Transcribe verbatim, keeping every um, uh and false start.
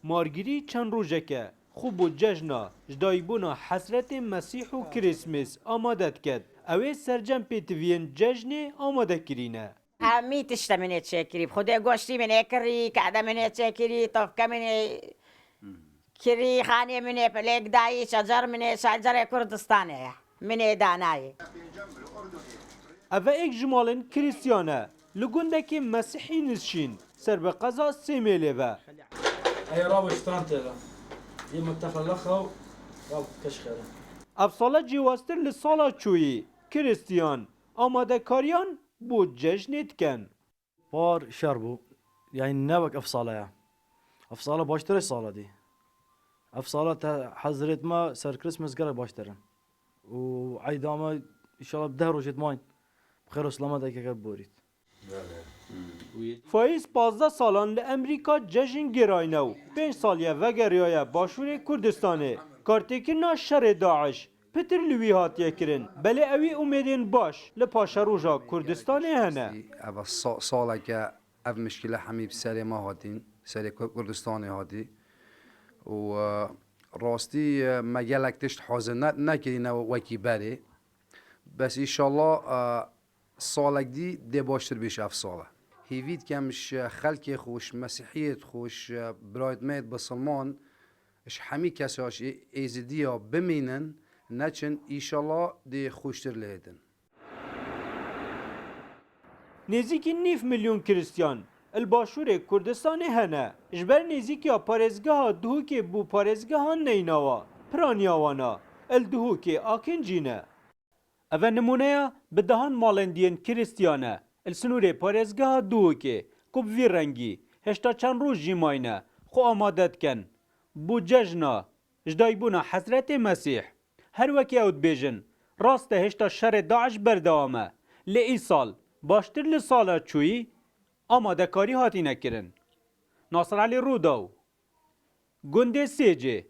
Margirî çend rojeke xwe bo cejna ji dayikbûna Hezretê Mesîh û Krîsmês amade diket. Ew ê sercem pêtiviyên cejnê amade kirîne. Hemî tişte min ê çêkirî. Xwedê goştî min ê kirî, kede min ê çêkirî, tofke min ê kirî, xanê min ê pelêk dayî, şecer min ê, şecerê Kurdistanê ye. Min ê danayê. Eve êk ji malên Krîstiyan e. Li gundekê Mesihî nişîn, ser bi qeza Sêmêlê ve. Ey rava ştan tera. Yê mutexelexa û rav keş xêre. Ev sala cêwaztir li sala çûyî, Krîstiyan amadekariyan bo cejnê dikin. Par şer bû. Yani ne wek ev sala ya. Ev sala baştir e sala dî. Ev sala te hezirêt me ser Christmas gelek baştir in. Û eyda me inşallah deh rojêt mayn. Bi xêr û selamet ekeke biborît. Faiz pazdeh salan li Emerîka cejn gêrayne û pênc sal ye vegeriyaye Başûrê Kurdistanê. Kartêkirina şerê DAIŞ pitir li wî hatiye kirin. Belê ewî umêdên baş li paşeroja Kurdistanê hene. Ev sa- saleke ev mişkile hemî bi serê me hatîn, serê Kur- Kurdistanê hatî. Û e, rastî e, me gelek tişt hazir ne- nekirîne wekî berê. Bes îşallah e, salek dî dê baştir bî ji ev sal e. Hêvî dikem ji xelkê xwe, ji mesîhiyêt xwe, ji birayêt me yêt bisilman, ji hemî kesa ji êzidiya bimînin, neçin, îşallah dê xweştir lê didin. Nêzîkî nîv milyon Krîstiyan li Başûrê Kurdistanê hene. Ji ber nêzîkiya parêzgeha Duhokê bû parêzgeha neynawa, piraniya wan a li Duhokê akincîne. Eve nimûneya bi dehan malên diyên Krîstiyan e li sinûrê parêzgeha Duhokê ku bi vî rengî hêşta çend roj jî mayne xwe amade dikin bo cejna ji dayikbûna Hezretê Mesîh. Her wekî ew dibêjin, rast e hêşta şerê DAIŞ berdewam e, lê îsal baştir li sala çûyî amadekarî hatine kirin. Nasir Elî Rûdaw, Gundê Sêcê,